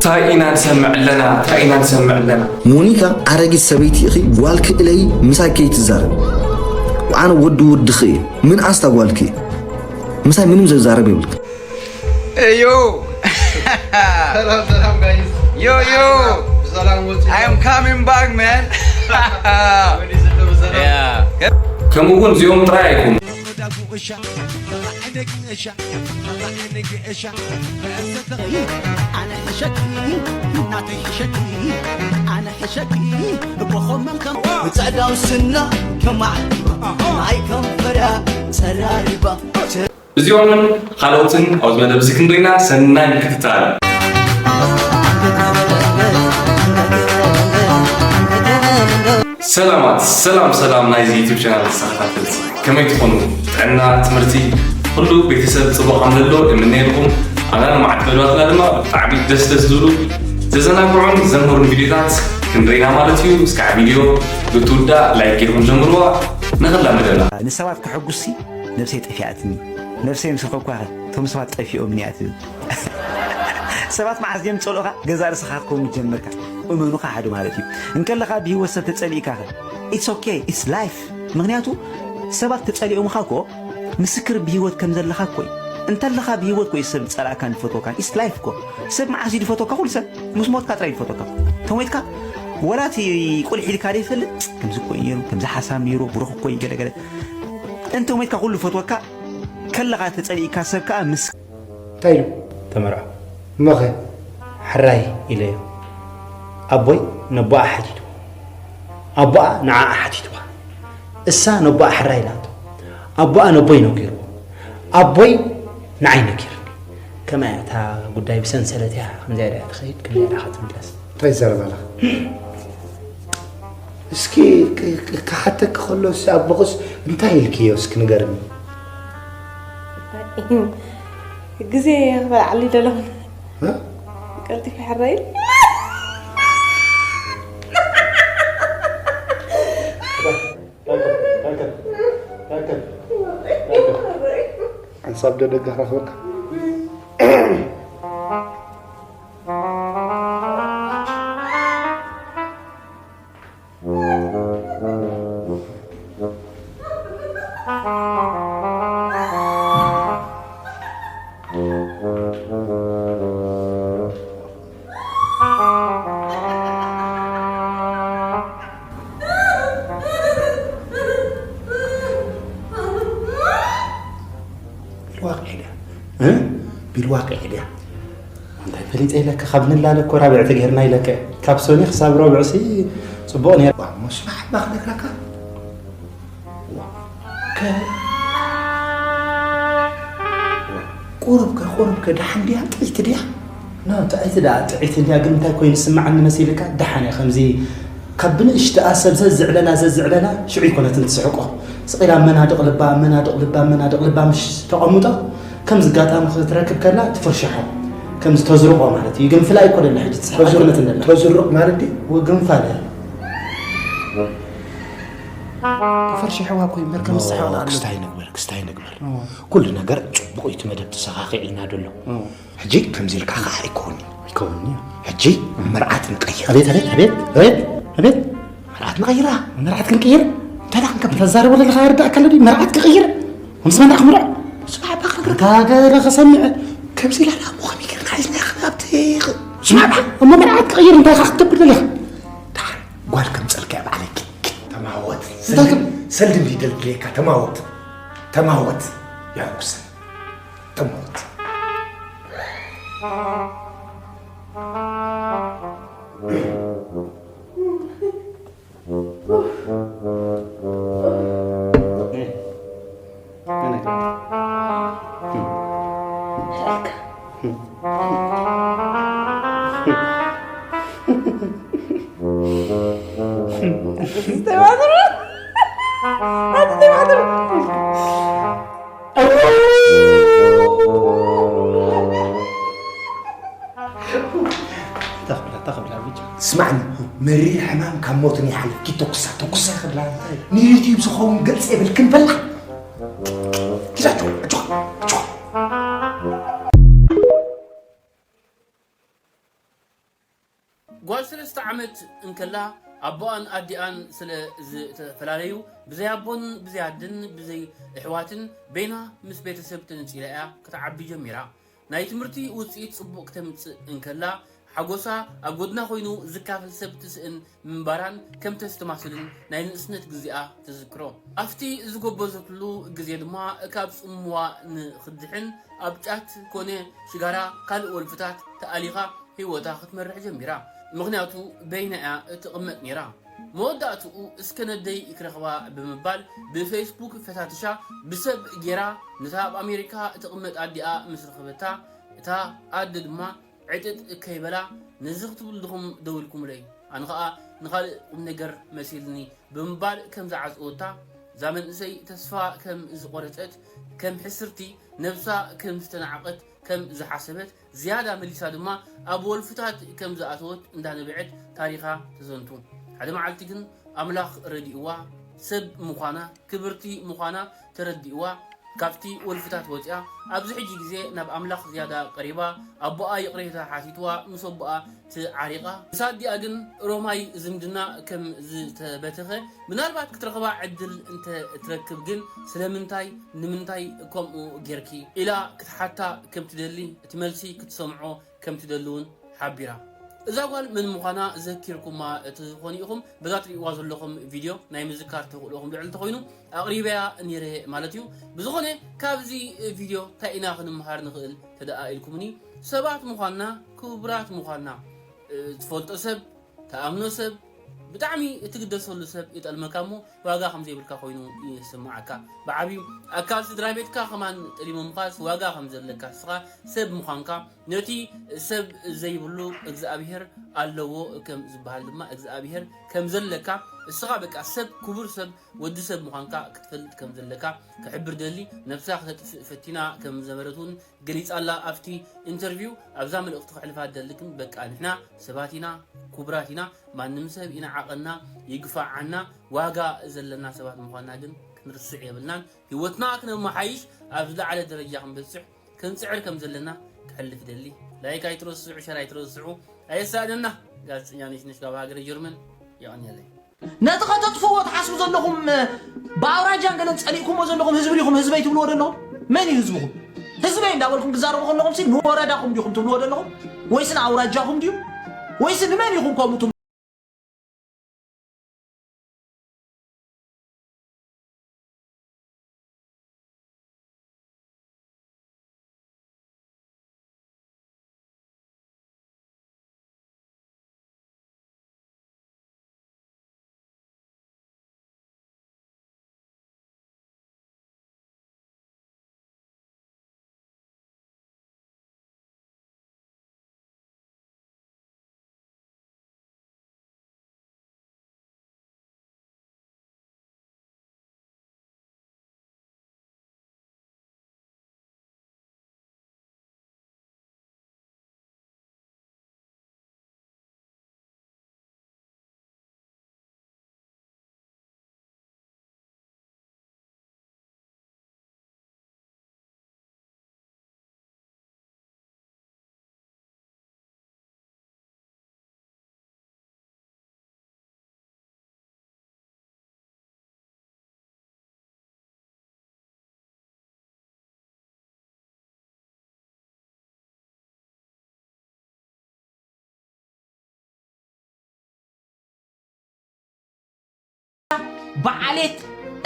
እንታይ ኢና ንሰምዕ ኣለና? እንታይ ኢና ንሰምዕ ኣለና? ሞኒካ፣ ኣረጊት ሰበይቲ ኢኺ፣ ጓልኪ እለዪ፣ ምሳይ ከይትዛረቢ። ኣነ ወዲ ወድኺ እየ። ምን ኣስታ ጓልኪ እየ። ምሳይ ምንም ዘዛረብ የብልኪ። Hey, yo. ሰላም ሰላም ጋይስ። Yo, yo. ሰላም ወጥ I am coming back, man. ወዲ ዘለው ሰላም። Yeah. ከምኡ እውን እዚኦም ጥራይ ኣይኮኑ። ኣነ ሕሸኪ ናተይ ሕሸኪ ኣነ ሕሸኪ እኮ ኾመም ከም ብጸዳው ስና ከማዕ ናይ ከንፈራ ጸራሪባ እዚኦምን ካልኦትን ኣብዚ መደብ እዚ ክንሪና ሰናይ ምክትታል። ሰላማት ሰላም ሰላም ናይዚ ዩቱብ ቻናል ተሳታፈልቲ ከመይ ትኾኑ? ጥዕና፣ ትምህርቲ፣ ኩሉ ቤተሰብ ጽቡቕ ከም ዘሎ እምነየልኩም። ኣና ንመዓት መደባትና ድማ ብጣዕሚ ደስ ደስ ዝብሉ ዘዘናግዑን ዘምህሩን ቪዲዮታት ክንሪና ማለት እዩ። እስካዕ ቪዲዮ ብትውዳእ ላይክ ጌርኩም ጀምርዋ። ንኽላ መደብና ንሰባት ከሐጉሲ ነብሰይ ጠፊኣትኒ። ነብሰይ ምስ ረኸብኳ ኸ እቶም ሰባት ጠፊኦም እኒኣ ትብል። ሰባት መዓዝ ድዮም ዝጸልኡኻ? ገዛእ ርእስኻ ክትከውን ጀመርካ። እመኑ ኸሓዱ ማለት እዩ። እንከለኻ ብህይወት ሰብ ተጸሊእካ ኸ? It's okay, it's life። ምኽንያቱ ሰባት ተጸሊኦምኻ እኮ ምስክር ብህይወት ከም ዘለኻ እኮ እዩ። እንተለኻ ብህይወት እኮ እዩ ሰብ ዝጸላእካን ዝፈትወካን። It's life እኮ። ሰብ መዓዝ እዩ ዝፈትወካ? ኩሉ ሰብ ምስ ሞትካ ጥራይ እዩ ዝፈትወካ። ተሞይትካ ወላ እቲ ቁልሕ ኢልካ ዘይፈልጥ ከምዚ እኮ እዩ ነይሩ፣ ከምዚ ሓሳብ ነይሩ፣ ብሩኽ እኮ እዩ ገለገለ። እንተ ሞይትካ ኩሉ ፈትወካ ከለኻ ተጸሊእካ ሰብ ከኣ ምስ እንታይ ኢሉ? ተመርዖ። እሞኸ? ሕራይ ኢለዮ። ኣቦይ ነቦኣ ሓቲቱ። ኣቦኣ ንዓኣ ሓቲትዋ። እሳ ነቦኣ ሕራይ ኢላቶ። ኣቦኣ ነቦይ ነጊርዎ። ኣቦይ ንዓይ ነጊርኒ። ከመይ እያ እታ ጉዳይ ብሰንሰለት እያ ከምዚኣ ኢያ ትኸይድ ከምዚኣ ኢያ ትምለስ። እንታይ ይዛረብ ኣለኻ? እስኪ ክ- ክ- ክሓተኪ ከሎ እስኪ ኣቦኽስ እንታይ ኢልክዮ እስኪ ንገርኒ። ግዜ ክበልዓሉ ይደለኹ እ? ቀልጢፈ ሕራይ ሓንሳብ ዶ ደገ ክረኽበካ? ቢልዋቂ ድያ እ? ቢልዋቂ ድያ እንታይ ፈሊጠ ኢለካ ካብ ንላለ እኮ ራብዕቲ ጌርና ኢለካ እየ ካብ ሶኒ ክሳብ ረብዕሲ ጽቡቕ ነይሩ እሞ ስማዕ እባ ክነግረካ ቁሩብከ ቁሩብከ ደሓን ድያ ጥዕይቲ ድያ ጥዕይቲ ደኣ ጥዕይቲ እንድያ ግን እንታይ ኮይኑ ዝስምዓኒ መሲልካ ደሓን እየ ከምዚ ካብ ብንእሽተኣ ሰብ ዘዝዕለላ ዘዝዕለላ ሽዑ ይኮነትን ትስሕቆ ስቕ ኢላ መናድቕ ልባ መናድቕ ልባ መናድቕ ልባ ምሽ ተቐምጦ ከምዚ ጋጣሚ ክትረክብ ከላ ትፍርሽሖ ከምዚ ተዝርቆ ማለት እዩ ግንፍላ ኣይኮነላ ሕጂ ትስሕቅ ኣይኮነትን ደላ ተዝርቕ ማለት ድዩ ግንፋለ ፈርሽሕዋ እኮ እምበር ከም ዝስሕቕ ኣሎ ክስታይ ንግበር ክስታይ ንግበር ኩሉ ነገር ጽቡቕ እዩ እቲ መደብ ተሰኻኺዕልና ደሎ ሕጂ ከምዚ ኢልካ ከዓ ኣይከውንዩ ኣይከውንዩ ሕጂ መርዓት ንቀይር ኣቤት ኣቤት ኣቤት ኣቤት ኣቤት መርዓት ንቀይራ መርዓት ክንቀይር እንታይ ዳ ክንከብ ተዛረቦ ዘለካ ይርዳእካ ኣሎ ድዩ መርዓት ክቀይር ምስ መን ዳ ክምርዖ ስማዕባ ክነግረካ ገለ ከሰምዐ ከምዚ ኢላ ዳ እሞ ከመይ ጌርና ሒዝና ኢኻ ኣብቲ ስማዕባ እሞ መርዓት ክቀይር እንታይ ኢኻ ክትገብር ደሊኻ ጓል ከምፀልካ እያ ባዕለይ ተማወት ሰልዲ እንዲደልድለካ ተማወት ተማወት ያኩሰ ተማወት ስማዕኒ መሪር ሕማም ካብ ሞትን ይሓልፍ ኪተኩሳ ተኩሳ ክብላ ንዩቲዩብ ዝኸውን ገልፂ የብልክን በላ ኪዳችሁ ኣጆኻ ኣጆኻ ጓል ሰለስተ ዓመት እንከላ ኣቦኣን ኣዲኣን ስለ ዝተፈላለዩ ብዘይ ኣቦን ብዘይ ኣድን ብዘይ ኣሕዋትን በይና ምስ ቤተሰብ ተነጺላ እያ ክትዓቢ ጀሚራ። ናይ ትምህርቲ ውጽኢት ጽቡቕ ክተምጽእ እንከላ ሓጎሳ ኣብ ጎድና ኮይኑ ዝካፈል ሰብ ትስእን ምንባራን ከም ተስተማስልን ናይ ንእስነት ግዜኣ ትዝክሮ። ኣብቲ ዝጎበዘትሉ ግዜ ድማ ካብ ጽምዋ ንኽድሕን ኣብ ጫት ኮነ ሽጋራ ካልእ ወልፍታት ተኣሊኻ ህይወታ ክትመርሕ ጀሚራ። ምኽንያቱ በይና እያ እትቕመጥ ነይራ። መወዳእትኡ እስከ ነደይ ክረኽባ ብምባል ብፌስቡክ ፈታትሻ ብሰብ ጌራ ነታ ኣብ ኣሜሪካ እትቕመጥ ኣዲኣ ምስ ረኸበታ እታ ኣደ ድማ ዕጥጥ ከይበላ ነዚ ክትብሉ ድኹም ደዊልኩምለይ ኣነ ኸኣ ንኻልእ ቁም ነገር መሲልኒ ብምባል ከም ዝዓጽወታ እዛ መንእሰይ ተስፋ ከም ዝቖረጸት ከም ሕስርቲ ነብሳ ከም ዝተናዕቐት ከም ዝሓሰበት ዝያዳ መሊሳ ድማ ኣብ ወልፍታት ከም ዝኣተወት እንዳነበዐት ታሪኻ ተዘንቱ። ሓደ መዓልቲ ግን ኣምላኽ ረዲእዋ ሰብ ምዃና ክብርቲ ምዃና ተረዲእዋ ካብቲ ወልፍታት ወፂኣ ኣብዚ ሕጂ ግዜ ናብ ኣምላኽ ዝያዳ ቀሪባ ኣቦኣ ይቕሬታ ሓቲትዋ ምስ ኣቦኣ ትዓሪቓ። ምስ ኣዲኣ ግን ሮማይ ዝምድና ከም ዝተበተኸ ምናልባት ክትረኽባ ዕድል እንተ እትረክብ ግን ስለምንታይ ንምንታይ ከምኡ ጌርኪ ኢላ ክትሓታ ከም ትደሊ እቲ መልሲ ክትሰምዖ ከም ትደሊ እውን ሓቢራ። እዛ ጓል መን ምዃና ዘኪርኩማ ትኾኑ ኢኹም። በዛ ትሪእዋ ዘለኹም ቪድዮ ናይ ምዝካር ተኽእሎኹም ልዕሊ እንተኾይኑ ኣቕሪበያ ነይረ ማለት እዩ። ብዝኾነ ካብዚ ቪድዮ እንታይ ኢና ክንምሃር ንኽእል ተደኣ ኢልኩምኒ ሰባት ምዃንና ክቡራት ምዃንና ትፈልጦ ሰብ ትኣምኖ ሰብ ብጣዕሚ እትግደሰሉ ሰብ ይጠልመካ እሞ ዋጋ ከም ዘይብልካ ኮይኑ ይስምዓካ። ብዓብዩ ኣካል ስድራ ቤትካ ከማን ጠሊሞምኻስ ዋጋ ከም ዘለካ ንስኻ ሰብ ምዃንካ ነቲ ሰብ ዘይብሉ እግዚኣብሄር ኣለዎ ከም ዝበሃል ድማ እግዚኣብሄር ከም ዘለካ እስኻ በቃ ሰብ ክቡር ሰብ ወዲ ሰብ ምዃንካ ክትፈልጥ ከም ዘለካ ክሕብር ደሊ። ነብሳ ክተጥፍእ ፈቲና ከም ዘበረት እውን ገሊጻ ኣላ ኣብቲ ኢንተርቪው። ኣብዛ መልእኽቲ ከሕልፋ ደሊ ግን በቃ ንሕና ሰባት ኢና፣ ክቡራት ኢና፣ ማንም ሰብ ይንዓቐና ይግፋዓና ዋጋ ዘለና ሰባት ምዃንና ግን ክንርስዕ የብልናን። ህይወትና ክነመሓይሽ ኣብ ዝለዓለ ደረጃ ክንበጽሕ ክንጽዕር ከም ዘለና ክሕልፍ ደሊ። ላይክ ኣይትረስዑ፣ ሸር ኣይትረስዑ። ኣየሳእነና። ጋዜጠኛ ነሽነሽ ካብ ሃገረ ጀርመን። የቐንየለይ። ነቲ ከተጥፍዎ ትሓስቡ ዘለኹም ብኣውራጃን ገለን ጸሊእኩሞ ዘለኹም ህዝቢ ዲኹም ህዝበይ ትብልዎ ዘለኹም? መን እዩ ህዝብኹም? ህዝበይ እንዳበልኩም ትዛረቡ ከለኹም ሲ ንወረዳኹም ዲኹም ትብልዎ ዘለኹም? ወይስ ንኣውራጃኹም ድዩ? ወይስ ንመን ኢኹም ከምኡ ትብሉ? ብዓሌት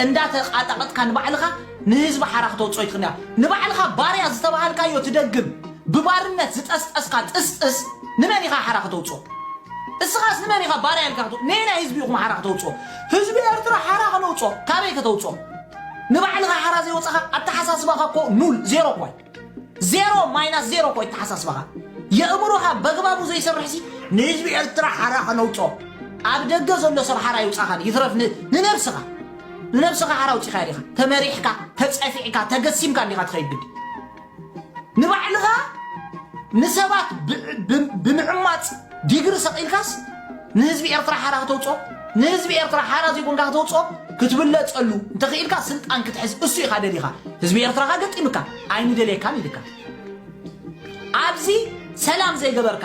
እንዳተቃጣቀጥካ ንባዕልኻ ንህዝቢ ሓራ ክተውፅኦ ይትኽእል። ንባዕልኻ ባርያ ዝተባሃልካዮ ትደግም ብባርነት ዝጠስጠስካ ጥስጥስ ንመን ኢኻ ሓራ ክተውፅኦ? እስኻስ ንመን ኢኻ ባርያ ኢልካ ክተው- ነየናይ ህዝቢ ኢኹም ሓራ ክተውፅኦ? ህዝቢ ኤርትራ ሓራ ክነውፅኦ ካበይ ከተውፅኦ? ንባዕልኻ ሓራ ዘይወፃኻ ኣተሓሳስባኻ እኮ ኑል ዜሮ እኳ እዩ። ዜሮ ማይናስ ዜሮ እኮ እዩ ኣተሓሳስባኻ። የእምሮኻ በግባቡ ዘይሰርሕሲ ንህዝቢ ኤርትራ ሓራ ከነውፅኦ ኣብ ደገ ዘሎ ሰብ ሓራ ይውፃኻን ይትረፍ ን- ንነብስኻ ንነብስኻ ሓራ ውፂኻ ዲኻ ተመሪሕካ ተፀፊዕካ ተገሲምካ እንዲኻ ትኸይድ ግዲ ንባዕልኻ ንሰባት ብ- ብ- ብምዕማፅ ዲግሪ ሰቒልካስ ንህዝቢ ኤርትራ ሓራ ከተውፅኦ ንህዝቢ ኤርትራ ሓራ ዘይኮንካ ከተውፅኦ ክትብለፀሉ እንተኽኢልካ ስልጣን ክትሕዝ እሱ ኢኻ ደሊኻ ህዝቢ ኤርትራኻ ገጢምካ ኣይንደልየካን ኢልካ ኣብዚ ሰላም ዘይገበርካ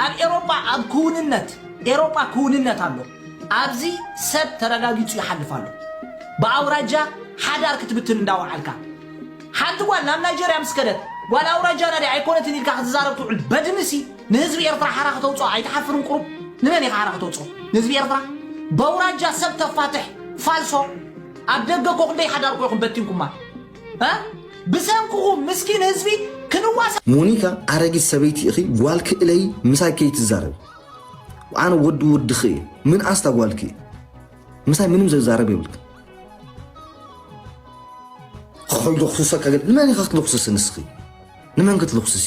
ኣብ ኤሮጳ ኣብ ክውንነት፣ ኤሮጳ ክውንነት ኣሎ። ኣብዚ ሰብ ተረጋጊጹ ይሓልፍ ኣሎ። ብኣውራጃ ሓዳር ክትብትን እንዳወዓልካ። ሓንቲ ጓል ናብ ናይጀርያ ምስ ከደት፣ ጓል ኣውራጃና ድያ ኣይኮነትን ኢልካ ክትዛረብ ትውዕል በድንሲ፣ ንህዝቢ ኤርትራ ሓራ ከተውጽኦ ኣይትሓፍርን ቁሩብ? ንመን ኢኻ ሓራ ከተውጽኦ? ንህዝቢ ኤርትራ? በውራጃ ሰብ ተፋትሕ ፋልሶ። ኣብ ደገ እኮ ክንደይ ሓዳር እኮ ኢኹም በቲንኩማ። እ? ብሰንክኹም ምስኪን ህዝቢ ክንዋሳ ሞኒካ ኣረጊት ሰበይቲ ኢኺ፣ ጓል ክእለይ ምሳይ ከይትዛረቢ። ኣነ ወዲ ወድኺ እየ። ምን ኣስታ ጓልኪ እየ። ምሳይ ምንም ዘዛረብ የብልክን። ኾይዶ ክሱሰካ ገለ ንመን ኢኻ ክትልኩስሲ ንስኺ? ንመን ክትልኩስሲ?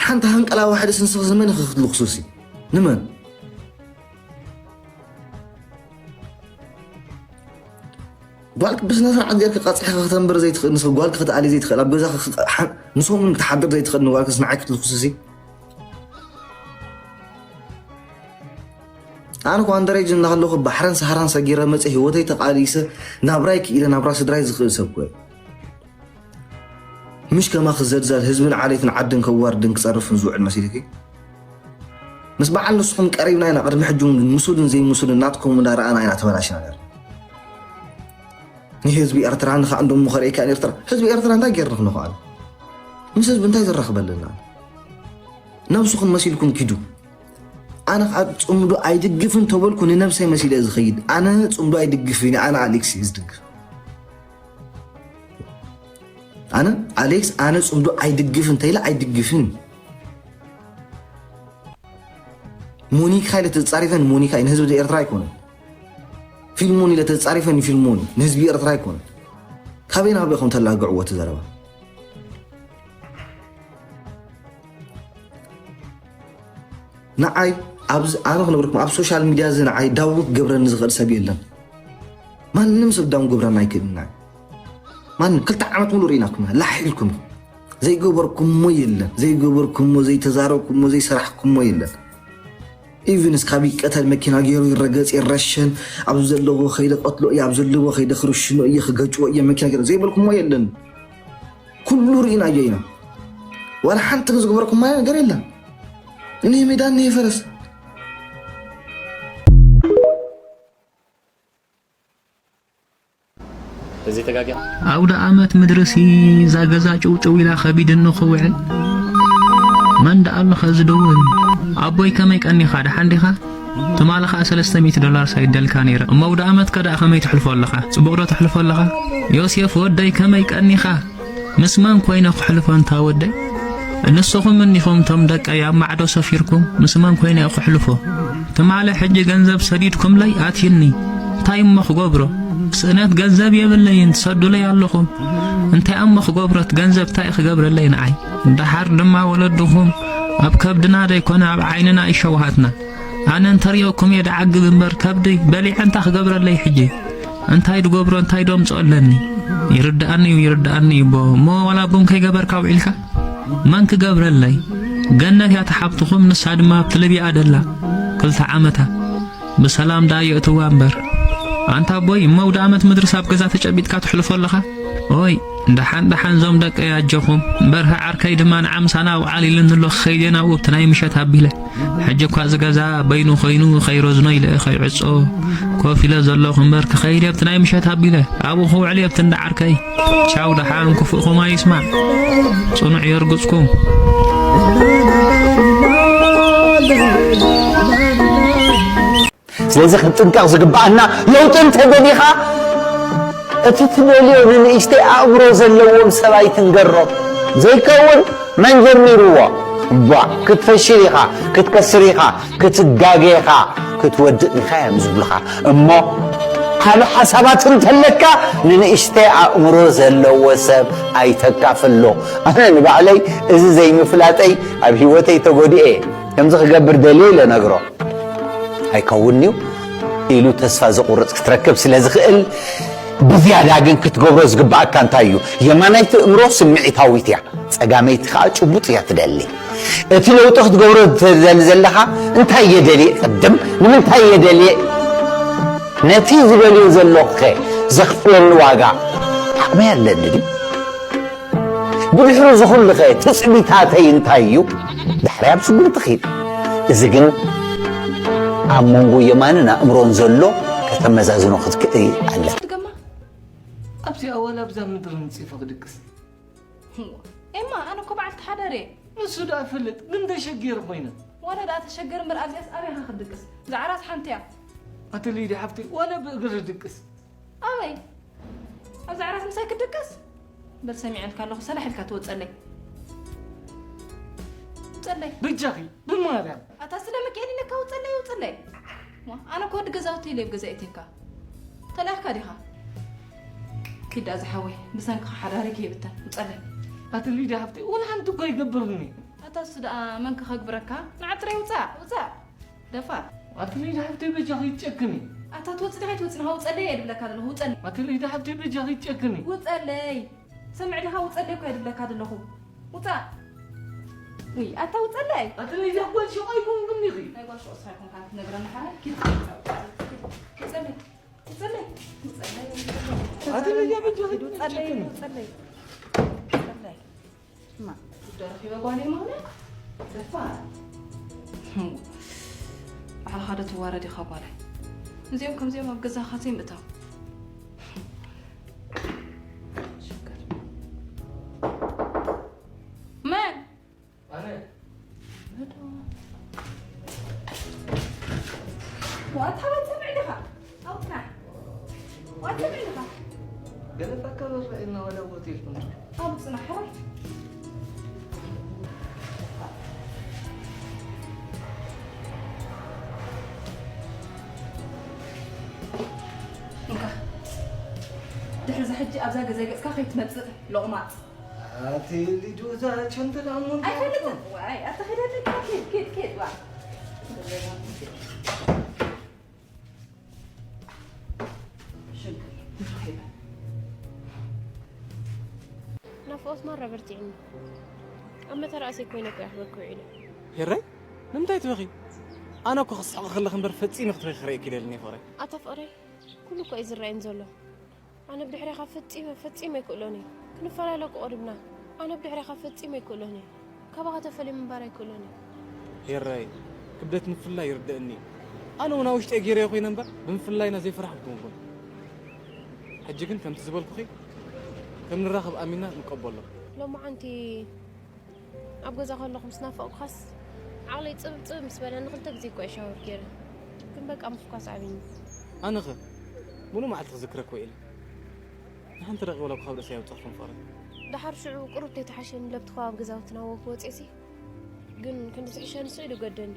ሓንቲ ሃንቀላ ዋሕደስ ንስኺ ንመን ኢኺ ክትልኩስሲ? ንመን? ጓልክ ብስነ ስርዓት ጌርክ ቀጽዕኻ ከተንብር ዘይትኽእል፣ ንስኻ ጓልክ ክትኣሊ ዘይትኽእል፣ ኣብ ገዛኻ ክኽ-፣ ሓ-፣ ንሰሙን ክትሓድር ዘይትኽእል ንጓልክስ ንዓይ ክትልኩስሲ? ኣነ እኮ ኣንደሬጅ እናሃለኹ ባሕርን ሰሃራን ሰጊረ መጸ ህይወተይ ተቓሊሰ ናብራይ ክኢለ ናብራ ስድራይ ዝኽእል ሰብ እኮ እየ። ምሽ ከማኺ ዘልዛል ህዝብን ዓሌትን ዓድን ከዋርድን ክጸርፍን ዝውዕል መሲልኪ? ምስ በዓል ንስኹም ቀሪብና ኢና፣ ቅድሚ ሕጂ እውን ግን ምሱልን ዘይምሱልን ናትኩም እንዳረኣና ኢና ተበላሽና ነርና። ንህዝቢ ኤርትራ ንኻ እንዶ እሞ ከርእየካ ንኤርትራ። ህዝቢ ኤርትራ እንታይ ጌርና ክንኾዓል? ምስ ህዝቢ እንታይ ዘራኽበልና? ነብስኹም መሲልኩም ኪዱ። ኣነ ከዓ ጽምዶ ኣይድግፍን ተበልኩ ንነብሰይ መሲለ ዝኸይድ። ኣነ ጽምዶ ኣይድግፍን፣ ኣነ ኣሌክስ እየ ዝድግፍ። ኣነ ኣሌክስ፣ ኣነ ጽምዶ ኣይድግፍን እንተኢለ ኣይድግፍን። ሞኒካ ኢለ ተጻሪፈ ንሞኒካ እዩ፣ ንህዝቢ ኤርትራ ኣይኮነን። ፊልሞን ኢለ ተጻሪፈ ንፊልሞን እዩ፣ ንህዝቢ ኤርትራ ኣይኮነን። ካበይ ናበይ ኢኹም ተላግዕዎ እቲ ዘረባ? ንዓይ ኣብዚ ኣነ ክነግረኩም፣ ኣብ ሶሻል ሚድያ እዚ ንዓይ ዳዊ ክገብረኒ ዝኽእል ሰብ የለን። ማንም ሰብ ዳውን ክገብረና ኣይክእልን። ንዓይ ማንም ክልተ ዓመት ሙሉ ርኢናኩም ኢና፣ ላሕ ኢልኩም ኢኹም። ዘይገበርኩሞ የለን፣ ዘይገበርኩሞ፣ ዘይተዛረብኩሞ፣ ዘይሰራሕኩሞ የለን። ኢቭን እስካብ ይቀተል፣ መኪና ገይሩ ይረገጽ፣ ይረሸን፣ ኣብዚ ዘለዎ ከይደ ቀትሎ እየ፣ ኣብ ዘለዎ ከይደ ክርሽኖ እየ፣ ክገጭዎ እየ፣ መኪና ገይሩ ዘይበልኩሞ የለን። ኩሉ ርኢናዮ ኢና። ዋላ ሓንቲ ዝገበርኩማ ነገር የለን። እኒህ ሜዳ እኒህ ፈረስ። እዚ ተጋጊኻ። ኣውደ ኣመት ምድርሲ እዛ ገዛ ጭውጭው ኢላ ከቢድኒ ክውዕል። መን ደኣ ኣሎ ኸዚ ደውል? ኣቦይ ከመይ ቀኒኻ? ደሓን ዲኻ? ትማሊ ኸኣ ሰለስተ ሚእቲ ዶላር ሰዲደልካ ነይረ። እሞ ኣውደ ኣመትከ ደኣ ከመይ ተሕልፎ ኣለኻ? ጽቡቕ ዶ ተሕልፎ ኣለኻ? ዮሴፍ ወደይ ከመይ ቀኒኻ? ምስ መን ኮይነ ክሕልፎ እንታ ወደይ? ንስኹም እኒኹም እቶም ደቀይ ኣብ ማዕዶ ሰፊርኩም፣ ምስ መን ኮይነ ክሕልፎ? ትማሊ ሕጂ ገንዘብ ሰዲድኩምለይ ኣትዩኒ። እንታይ እሞ ክገብሮ? ስእነት ገንዘብ የብለይን፣ ትሰዱለይ ኣለኹም። እንታይ እሞ ክገብሮ? እቲ ገንዘብ እንታይ ክገብረለይ ንዓይ? ደሓር ድማ ወለድኹም ኣብ ከብድና ዘይኮነ ኣብ ዓይንና እዩ ሸውሃትና። ኣነ እንተሪኦኩም እየ ደዓግብ እምበር ከብደይ በሊዐ እንታይ ክገብረለይ ሕጂ? እንታይ ድገብሮ እንታይ ደምፅኦ ኣለኒ? ይርድኣኒ እዩ፣ ይርድኣኒ እዩ እቦ። እሞ ዋላ ቡን ከይገበርካ ውዒልካ? መን ክገብረለይ? ገነት እያ ተሓብትኹም፣ ንሳ ድማ ኣብቲ ልብያ ደላ። ክልተ ዓመታ። ብሰላም ደኣ የእትዋ እምበር። ኣንታ ኣቦይ፣ እሞ ኣውደ ኣመት ምድርስ ኣብ ገዛ ተጨቢጥካ ተሕልፎ ኣለኻ? ኦይ፣ ደሓን ደሓን ዞም ደቀይ ኣጆኹም። በርሀ ዓርከይ ድማ ንዓ ምሳና ውዓል ኢሉኒ ኣሎ፣ ክኸይድ እየ ናብኡ ኣብቲ ናይ ምሸት ኣቢለ። ሕጂ እኳ እዚ ገዛ በይኑ ኮይኑ ከይረዝኖ ኢለ ከይዕጾ ኮፍ ኢለ ዘለኹ እምበር ክኸይድ እየ ኣብቲ ናይ ምሸት ኣቢለ። ኣብኡ ክውዕል እየ ኣብቲ እንዳ ዓርከይ። ቻው ደሓን ክፉእኹም ኣይስማዕ። ጽኑዕ የርግጽኩም። ስለዚ ክንጥንቀቕ ዝግብኣና ለውጢ እንተደሊኻ እቲ ትደልዮ ንንእሽተይ ኣእምሮ ዘለዎም ሰብ ኣይትንገሮ። ዘይከውን መን ጀሚርዎ? ቧዕ ክትፈሽል ኢኻ፣ ክትከስር ኢኻ፣ ክትጋገ ኢኻ፣ ክትወድቕ ኢኻ እዮም ዝብሉኻ። እሞ ዓቢ ሓሳባት እንተለካ ንንእሽተይ ኣእምሮ ዘለዎ ሰብ ኣይተካፍሎ። ኣነ ንባዕለይ እዚ ዘይምፍላጠይ ኣብ ህይወተይ ተጎዲኤ እየ። ከምዚ ክገብር ደልየ ኢለ ነግሮ። ኣይከውንን'ዩ ኢሉ ተስፋ ዘቑርጽ ክትረክብ ስለ ዝኽእል፣ ብዝያዳ ግን ክትገብሮ ዝግብኣካ እንታይ እዩ? የማናይቲ እምሮ ስምዒታዊት እያ፣ ጸጋመይቲ ከኣ ጭቡጥ እያ ትደሊ። እቲ ለውጢ ክትገብሮ ትደሊ ዘለኻ እንታይ እየ ደልየ? ቅድም ንምንታይ እየ ደልየ? ነቲ ዝደልዮ ዘለኹኸ ዘኽፍለኒ ዋጋ ዓቕመይ ኣለኒ ድዩ? ብድሕሪ ዝኹሉኸ ትጽቢታተይ እንታይ እዩ? ዳሕራይ ኣብ ስጉምቲ ኺድ። እዚ ግን ኣብ መንጎ የማንን ኣእምሮን ዘሎ ከተመዛዝኖ ክትክእል ኣለካ። ትገማ ኣብዚኣ ዋላ ኣብዛ ምድሪ ንጺፈ ክድቅስ። ኤማ፣ ኣነ እኮ በዓልቲ ሓዳር እየ። ንሱ ደኣ ፈልጥ፣ ግን ተሸጊረ ኮይነ። ዋላ ደኣ ተሸገር እምበር ኣብዚኣስ ኣበይ ኢኻ ክትድቅስ? እዛ ዓራት ሓንቲ እያ። ኣቲ ሊዲ ሓፍተይ፣ ዋላ ብእግሪ ድቅስ። ኣበይ? ኣብዛ ዓራት ምሳይ ክትድቅስ? በል ሰሚዐልካ ኣለኹ፣ ሰላሕ ኢልካ ትወጸለይ። ውጸለይ። በጃኺ፣ ብማርያም። ኣታ ስለ ሚካኤል ኢለካ ውጸለይ፣ ውጸለይ። ዋ፣ ኣነ እኮ ወዲ ገዛውቲ ኢለ ኣብ ገዛ እትየካ። ተላኢኽካ ዲኻ? ኪዳ ዝሓወይ፣ ብሰንክኻ ሓዳሪ ከይብተን፣ ውጸለይ። ኣቲ ሊዲ ሓፍተይ፣ ወላ ሓንቲ እኮ ኣይገብርኒ። ኣታ እሱ ደኣ መን ከኸግብረካ? ንዓ ጥራይ ውጻእ፣ ውጻእ። ደፋር። ኣቲ ሊዲ ሓፍተይ በጃኺ ትጨክኒ። ኣታ ትወጽእ ዲኻ ኣይትወጽእን? ሃው ውጸለይ እየ ድብለካ ዘለኹ፣ ውጸለይ። ኣቲ ሊዲ ሓፍተይ በጃኺ ትጨክኒ። ውጸለይ። ሰምዕ ዲኻ? ውጸለይ እኮ እየ ድብለካ ዘለኹ። ውጻእ። ውይ፣ ኣታ ውጸለይ። ኣቲ ሊዲ ጓል ሸቕ ኣይኮንኩን ኢኺ። ናይ ጓል ሸቕ ስኻ ኣይኮንካን ክትነግረኒ ሓራ። ኪድ፣ ኪድ፣ ኪድ። ውጸለይ። ውጸለይ። ውጸለይ። ኣቲ ሊዲ በጃኺ ኪድ፣ ውጸለይ፣ ትጨክኒ። ውጸለይ። ውጸለይ። እማ፣ ጉዳይ ረኺበ ጓለይ ማለት ደፋር። ባዕልኻ ዶ ትዋረድ ኢኻ ጓለይ? እዚኦም ከምዚኦም ኣብ ገዛኻ ዘይምእታው። ሽግር። መን? ኣነ። መዶ። ዋታ ወጽእ ዲኻ? ኣውጽና። ዋታ ዲኻ? ገለ ፈከር ርአና ወደ ቦታ ይልኩም። ኣብ ጽናሕ ሕራይ። እንካ። ድሕሪ እዚ ሕጂ ኣብዛ ገዛ ገጽካ ከይትመጽእ ሎቕማጽ። ኣቲ ሊዱ እዛ ቸንተል ኣሞን ኣይፈልጥን። ዋይ፣ ኣታ ኸይዳ ኣለካ። ኪድ፣ ኪድ፣ ኪድ፣ ዋ። ሽግር፣ ንረኺበ። ናፍቖት ማራ በርቲዕኒ። ኣብ መተራእሰይ ኮይነ እኮ እየ ክበኪ ውዒለ። ሄራይ፣ ንምንታይ ትበኺ? ኣነ እኮ ክስሕቕ ከለኺ እምበር ፈጺመ ክትበኺ ክርእየኪ ደልኒ ፍቕረይ። ኣታ ፍቕረይ፣ ኩሉ እኮ እዩ ዝረኣየኒ ዘሎ። ኣነ ብድሕሬኻ ፈጺመ፣ ፈጺመ ኣይክእሎን እየ። ክንፈላለ እኮ ቀሪብና። ኣነ ብድሕሬኻ ፈጺመ ኣይክእሎን እየ። ካባኻ ተፈልየ ምንባር ኣይክእሎን እየ። ሄራይ፣ ክብደት ምፍልላይ ይርደእኒ እዩ። ኣነ እውን ኣብ ውሽጠይ ገይረዮ ኮይነ እምበር፣ ብምፍልላይና ዘይፈራሕኩ ኣይኮንኩን። ሕጂ ግን ከምቲ ዝበልኩኺ፣ ከም ንራኸብ ኣሚንና ንቀበሎ። ሎማዓንቲ ኣብ ገዛ ከለኹ ምስ ናፈቕኩኻስ፣ ዓቕለይ ጽብብ ጽብብ ምስ በለኒ ክልተ ግዜ እኮ እየ ሻወር ገይረ። ግን በቃ ምፍኳስ ዓቢኒ። ኣነኸ፣ ሙሉእ መዓልቲ ክዝክረኪ ውዒለ። ንሓንቲ ደቂቕ ወላ እኳ ካብ ርእሰይ ኣይወጻኹን ፍቕረይ። ደሓር ሽዑ ቁሩብ ተይተሓሸኒ ለብቲ ከባቢ ገዛውትና ወግ ወጺኤሲ፣ ግን ክንዲ ዝሕሸኒ ስኢሉ ገደኒ።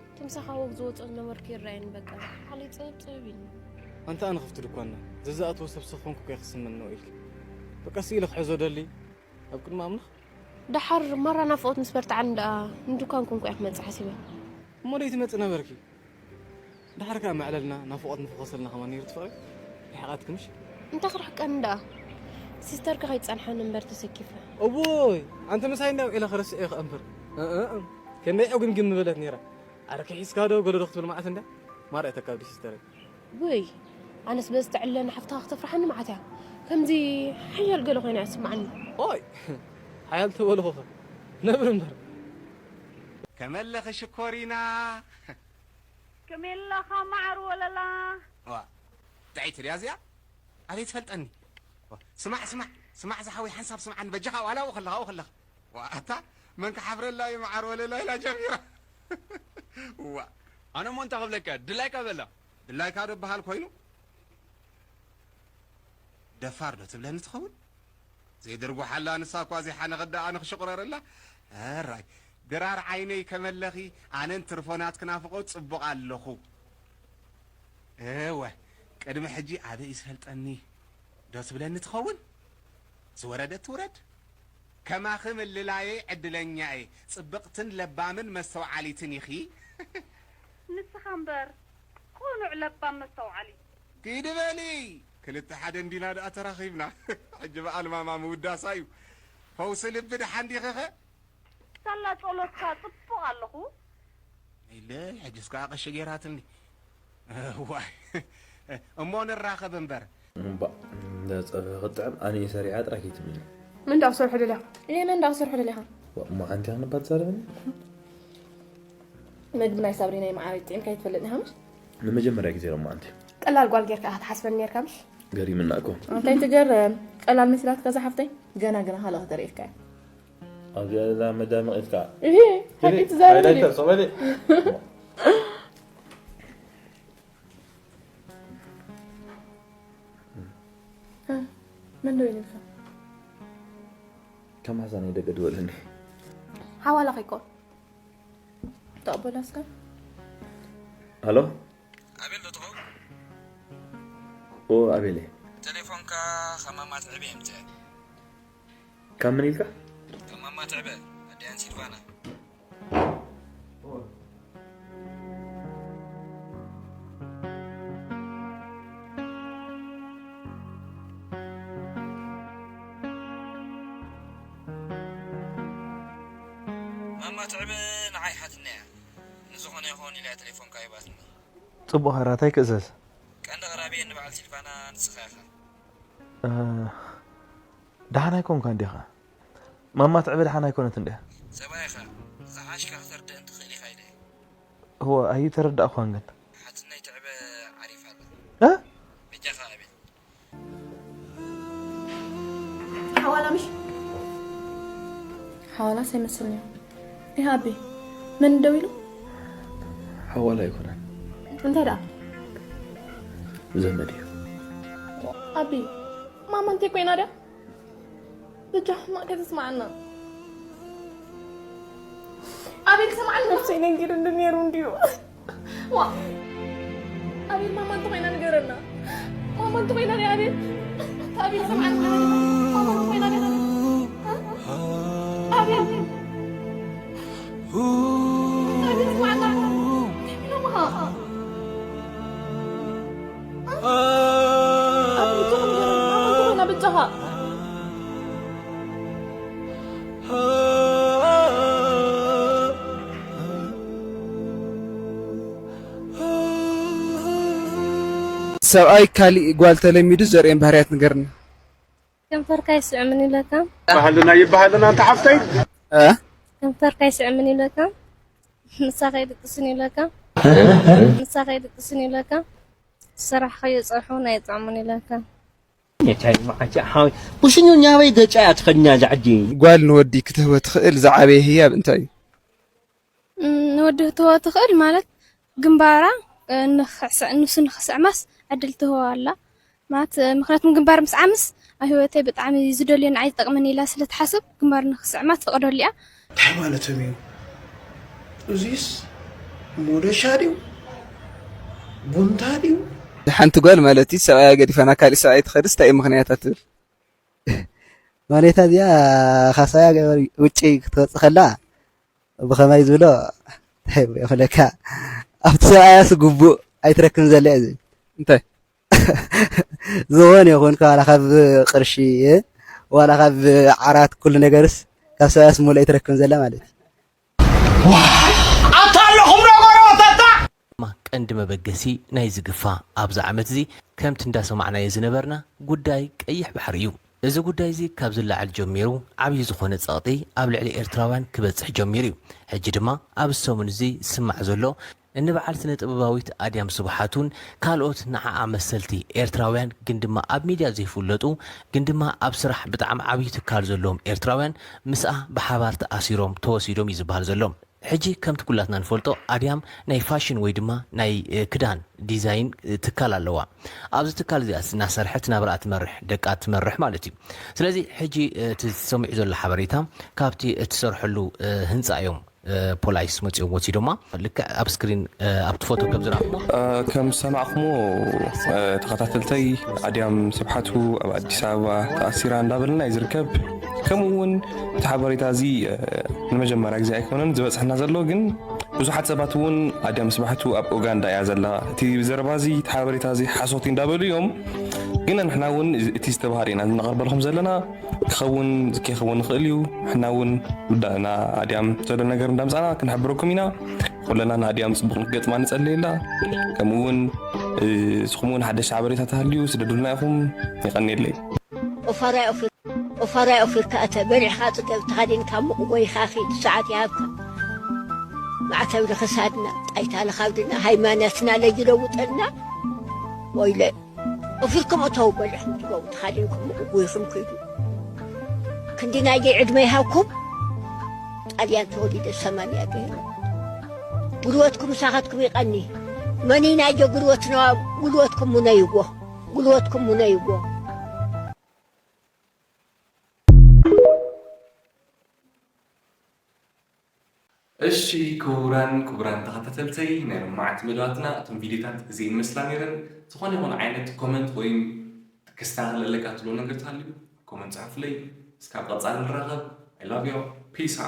እቲ ምሳኻ ወግ ዝወጾ ዝነበርኩ ይረኣየኒ በቃ። ዓቕለይ ጽብብ ጽብብ ኢሉኒ። ኣንቲ ኣነ ክፍቲ ድኳንና፣ ዘዝኣትዎ ሰብ ስኽ ኮንኩ እኮ እየ ክስምኖ ኢልኪ። በቃ ስኢለ ክሕዞ ደሊ፣ ኣብ ቅድሚ ኣምላኽ። ደሓር ማራ ናፍቖት ምስ በርትዓኒ ደኣ ንድኳንኩም እኮ እየ ክመጽእ ሓሲበ። እሞ ደይትመጺ ነበርኪ? ደሓር ከኣ መዕለልና ናፍቖት ምፈኾሰልና ከማን ነይሩ ትፈቕሪ? ይሕቓትኪ ምሽ? እንታይ ክርሕቀኒ ደኣ? ሲስተርኪ ከይትጸንሓኒ እምበር ተሰኪፈ። እዎይ! ኣንቲ ምሳይ እንዳ ውዒለ ክረስዕ እየ ከኣ እምበር። እ፣ እ፣ እ። ከመይ ዕጉምግም ምበለት ነይራ። ኣረ ከሒስካ ዶ ገለ ዶ ክትብል መዓት እንዳ? ማራ እየ ተካብዲ ሲስተረይ። ውይ፣ ኣነስ በዚ ተዕልለኒ ሓፍትኻ ክተፍርሓኒ መዓት እያ። ከምዚ ሓያል ገለ ኮይና እያ ትስምዓኒ። ኦይ፣ ሓያል ተበልኹኸ። ነብሪ እምበር። ከመለኺ ሽኮሪና። ከመይ ኣለኻ መዓር ወለላ? ዋ፣ ጥዕይቲ ድያ እዚኣ? ኣበይ ትፈልጠኒ? ዋ፣ ስማዕ፣ ስማዕ፣ ስማዕ ዝሓወይ፣ ሓንሳብ ስምዓኒ በጃኻ፣ ዋላ ኣብኡ ከለኻ፣ ኣብኡ ከለኻ። ዋ፣ ኣታ መን ክሓፍረላ እዩ መዓር ወለላ ኢላ ጀሚራ። ዋ። ኣነ እሞ እንታይ ክብለካ፣ ድላይካ በላ። ድላይካ ዶ በሃል ኮይኑ? ደፋር ዶ ትብለኒ ትኸውን? ዘይድርጉሓላ ንሳ እኳ ዘይሓነኸት ደኣ ኣነ ክሽቑረረላ? ኣራይ፣ ድራር ዓይነይ ከመለኺ፣ ኣነን ትርፎ ናትኪ ናፍቖት ጽቡቕ ኣለኹ። እወ፣ ቅድሚ ሕጂ ኣበይ እዩ ዝፈልጠኒ ዶ ትብለኒ ትኸውን? ዝወረደት ትውረድ። ከማኺ ምልላየይ ዕድለኛ እየ። ጽብቕትን ለባምን መስተውዓሊትን ኢኺ። ንስኻ እምበር ቅኑዕ ለባም መስተውዓሊ። ኪዲ በሊ፣ ክልተ ሓደ እንዲና ደኣ ተራኺብና። ሕጂ በኣል ማማ ምውዳሳ እዩ። ፈውሲ ልቢ ደሓን ዲኺኸ? ሳላ ጸሎትካ ጽቡቕ ኣለኹ። ኢለ ሕጅስ ከኣ ቀሺ ጌራትኒ። እዋይ፣ እሞ ንራኸብ እምበር። እምባእ፣ እንዳ ጸብሒ ክጥዕም ኣነ እየ ሰሪዓ ጥራይ ከይትብልኒ። ምን እንዳሰርሑ ደሊኻ? እኔ ምን እንዳሰርሑ ደሊኻ? እሞ ኣንቲ ኣንባ ትዛረብኒ? መግቢ ናይ ሳብሪና ይመዓረይ ጥዒምካ ይትፈልጥኒ ሃምሽ? ንመጀመርያ ግዜ ሎማ ኣንቲ። ቀላል ጓል ጌርካ ኢኻ ትሓስበኒ ኔርካ ምሽ? ገሪምና እኮ። እንታይ ትገርም? ቀላል መሲላትካ እዛ ሓፍተይ? ገና ገና ካልእ ክተርእየካ እያ። ኣብዚኣ ዘላ መዳምቕ ኢልካ። እሂ፣ ሓቂ ትዛረብ ሃይላይተር ድዩ? ጸበሊ። መን ዶ ኢልካ? ከም ሓሳነይ ደገ ድወለኒ። ሓዋላ ከይኮን። ተቐበላ እስከ። ሃሎ። ኣቤል ዶ ትኸውን? ኦ ኣቤለ። ቴሌፎንካ ከማማ ትዕበ የምጽእ። ካብ መን ኢልካ? ከማማ ትዕበ ኣዲያን ሲልቫና። ማማ ትዕበ ንዓይ ሓትና እያ። ንዝኾነ ይኸውን ኢላ እያ ቴሌፎንካ ሂባትኒ። ጽቡቕ ሃራታይ ክእዘዝ። ቀንዲ ኣቕራቢየን ንበዓል ሲልቫና ንስኻ ኢኻ። ደሓን ኣይኮንካን ዲኻ? ማማ ትዕበ ደሓን ኣይኮነትን ድያ? ሰብኣይ ኢኻ። ዝሓሽካ ከተርድእን ትኽእል ኢኻ ኢለ እየ። እወ ኣይተረዳእኳን ግን። ሓትነይ ትዕበ ዓሪፋ ኣላ። እ? በጃኻ ኣቤል። ሓዋላ ምሽ ሓዋላስ ኣይመስልን እዩ። ይህ ኣቢ መን ደው ኢሉ? ሓዋላ ኣይኮነን። እንታይ ደኣ? ዘመድ እዩ። ኣቢ ማማ እንታይ ኮይና ድያ? በጃ ሕማቕ ከይተስምዓና። ኣቤል ስምዓኒ። ነብሰይ ነጊሩኒ ነይሩ እንድዩ። ዋ ኣቤል ማማ እንተኾይና ንገረና። ማማ እንተኾይና ድያ ኣቤል? ኣቤል ስምዓኒ ንገረና። ማማ እንተኾይና ድያ ኣቤል? ኣቤል። ኣቤል ስምዓና። እንታይ ኮይና ማማ? ኣቤል ብጃኻ ንገረና። ማማ እንተኾይና ብጃኻ። ሰብኣይ ካሊእ ጓል ተለሚዱ ዘርእየን ባህርያት ንገርኒ። ከንፈርካ ይስዕምን ይብለካ። ባህልና ይባህልና ኣንታ ሓፍተይ። እ? ከንፈርካ ይስዕምን ይብለካ። ምሳኻ ይድቅስን ይብለካ። ምሳኻ ይድቅስን ይብለካ። ዝሰራሕኻዮ ጸብሒ እውን ኣይጥዕሙን ይብለካ። የቻይ መዓቻ ሓወይ ብሽኙ ኛበይ ገጫ እያ ትኸድኛ እዛ ዓዲ። ጓል ንወዲ ክትህቦ ትኽእል ዝዓበየ ህያብ እንታይ እዩ? ንወዲ ክትህቦ ትኽእል ማለት ግንባራ ንሱ ንኽስዕማስ ዕድል ትህቦ ኣላ ማለት ምኽንያቱም ግንባር ምስ ዓምስ ኣብ ህይወተይ ብጣዕሚ ዝደልዮ ንዓይ ዝጠቕመኒ ኢላ ስለ ትሓስብ ግንባር ንኽስዕማ ትፈቕደሉ እያ። እንታይ ማለቶም እዩ? እዚስ ሞደሻ ድዩ? ቡንታ ድዩ? ሓንቲ ጓል ማለት እዩ ሰብኣያ ገዲፋ ናብ ካሊእ ሰብኣይ ትኸድስ እንታይ እዩ ምኽንያታ ትብል? ማለታ እዚኣ ካብ ሰብኣያ ውጪ ክትወፅእ ከላ ብኸማይ ዝብሎ እንታይ ይብለካ ኣብቲ ሰብኣያስ ግቡእ ኣይትረክብን ዘላ እዩ ዝብል። እንታይ ዝኾነ ይኹን ዋላ ካብ ቅርሺ ዋላ ካብ ዓራት ኩሉ ነገርስ ካብ ሰብኣያስ ሙሉእ ኣይትረክብን ዘላ ማለት እዩ። ኣታ ኣለኹም ዶ ጎረባብታ? ቀንዲ መበገሲ ናይዚ ግፋ ኣብዚ ዓመት እዚ ከምቲ እንዳሰማዕናዮ ዝነበርና ጉዳይ ቀይሕ ባሕሪ እዩ። እዚ ጉዳይ እዚ ካብ ዝለዓል ጀሚሩ ዓብዪ ዝኾነ ጸቕጢ ኣብ ልዕሊ ኤርትራውያን ክበጽሕ ጀሚሩ እዩ። ሕጂ ድማ ኣብዚ ሰሙን እዚ ዝስማዕ ዘሎ እንበዓል ስነ ጥበባዊት ኣድያም ስብሓት እውን ካልኦት ንዓኣ መሰልቲ ኤርትራውያን ግን ድማ ኣብ ሚድያ ዘይፍለጡ ግን ድማ ኣብ ስራሕ ብጣዕሚ ዓብዪ ትካል ዘለዎም ኤርትራውያን ምስኣ ብሓባር ተኣሲሮም ተወሲዶም እዩ ዝበሃል ዘሎ። ሕጂ ከምቲ ኩላትና ንፈልጦ ኣድያም ናይ ፋሽን ወይ ድማ ናይ ክዳን ዲዛይን ትካል ኣለዋ። ኣብዚ ትካል እዚኣ እናሰርሐት ናብራኣ ትመርሕ ደቃ ትመርሕ ማለት እዩ። ስለዚ ሕጂ እቲ ዝሰሚዑ ዘሎ ሓበሬታ ካብቲ እትሰርሐሉ ህንፃ እዮም ፖላይስ መፂኦም ወሲዶማ። ልክዕ ኣብ ስክሪን ኣብቲ ፎቶ ከም ዝረኣኹሞ ከም ዝሰማዕኹሞ ተኸታተልተይ ኣድያም ስብሓቱ ኣብ ኣዲስ ኣበባ ተኣሲራ እንዳበልና እዩ ዝርከብ። ከምኡ እውን እቲ ሓበሬታ እዚ ንመጀመርያ ግዜ ኣይኮነን ዝበፅሐና ዘሎ፣ ግን ብዙሓት ሰባት እውን ኣድያም ስብሓቱ ኣብ ኡጋንዳ እያ ዘላ፣ እቲ ዘረባ እዚ እቲ ሓበሬታ እዚ ሓሶት እዩ እንዳበሉ እዮም። ግን ንሕና እውን እቲ ዝተባህለ ኢና እናቐርበልኩም ዘለና። ክኸውን ዝከይኸውን ይኽእል እዩ። ንሕና እውን ውዳእና ኣድያም ዘሎ ነገር እንዳምፃና ክንሕብረኩም ኢና። ኩለና ንኣድያም ፅቡቕ ንክገጥማ ንፀልየላ። ከምኡ እውን ንስኹም እውን ሓደሽ ሓበሬታ ተሃልዩ ስደዱልና ኢኹም። የቐንየለይ። ፋራይ ኦፊርካ እተ በሊዕኻ ጽገብ ተኻዲንካ ሙቕ ጎይኻ ኺድ ሰዓት ይሃብካ። ማዕተብ ልኽሳድና ጣይታ ልኻብድና ሃይማኖትና ለጅለውጠልና። ወይለ ኦፊርኩም እተው በሊዕኹም ትገቡ ተኻዲንኩም ሙቕ ጎይኹም ኪዱ። ክንዲ ናይገይ ዕድመ ይሃብኩም። ጣልያን ተወሊደ ሰማንያ ገይረ። ጉልበትኩም ምሳኻትኩም ይቐኒ። መኒ ናይገ ጉልበት ነዋ። ጉልበትኩም ሙነይዎ። ጉልበትኩም ሙነይዎ። እሺ ክቡራን ክቡራን ተኸታተልተይ ናይ ሎማዓንቲ መደባትና እቶም ቪዲዮታት እዚኤን ይመስላ ነይረን። ዝኾነ ይኹን ዓይነት ኮመንት ወይም ክስተኻኸለለካ ትብሎ ነገር ተሃልዩ ኮመንት ጽሓፍለይ። እስካብ ቀጻሊ ንራኸብ። I love you. Peace out.